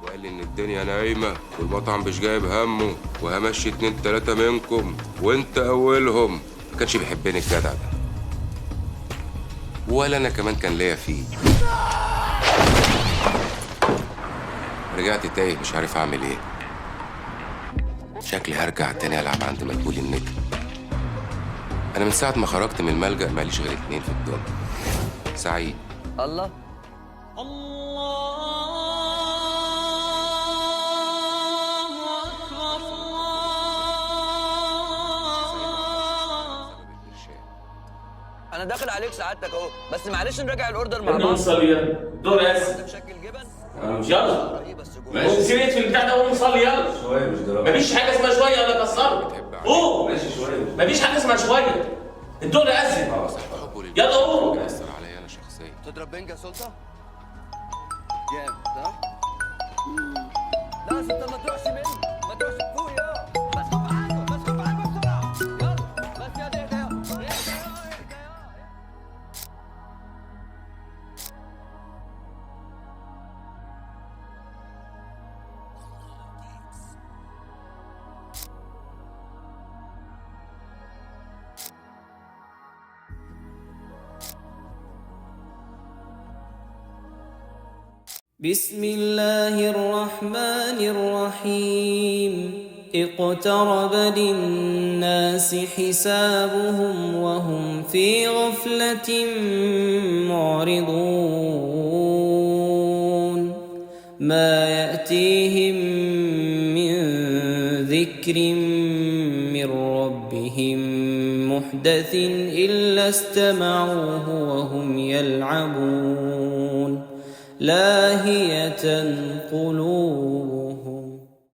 وقال لي ان الدنيا نايمة والمطعم مش جايب همه، وهمشي 2 3 منكم وانت اولهم. ما كانش بيحبني الجدع ده، ولا انا كمان كان ليا فيه. رجعت تايه مش عارف اعمل ايه. شكلي هرجع تاني العب عند مدبولي النجم. انا من ساعة ما خرجت من الملجأ ماليش غير 2 في الدنيا، سعيد الله الله أكبر الله. انا داخل عليك سعادتك اهو، بس معلش نراجع ال order مع ابني بعض. مصلي يلا، الدور يأذن. مشكل جبن مش يلا رهيبة السجق. ماشي، سيب اقفل البتاع ده وقوم صلي يلا. شوية مش دلوقتي. مفيش حاجة اسمها شوية ولا كسره. قوم. ماشي شوية. مفيش حاجة اسمها شوية، الدور يأذن. حبه للبيت يلا قوم. اثر عليا انا شخصيا. تضرب بنج يا سلطة؟ جامد صح؟ لا يا سلطة ما تروحش مني، ما تروحش فوق يا بس، خد حاجة، بس خد حاجة بسرعة، يلا بس يا اهدى يا اهدى يا. بسم الله الرحمن الرحيم. اقترب للناس حسابهم وهم في غفلة معرضون. ما يأتيهم من ذكر من ربهم محدث إلا استمعوه وهم يلعبون. لاهية قلوبهم.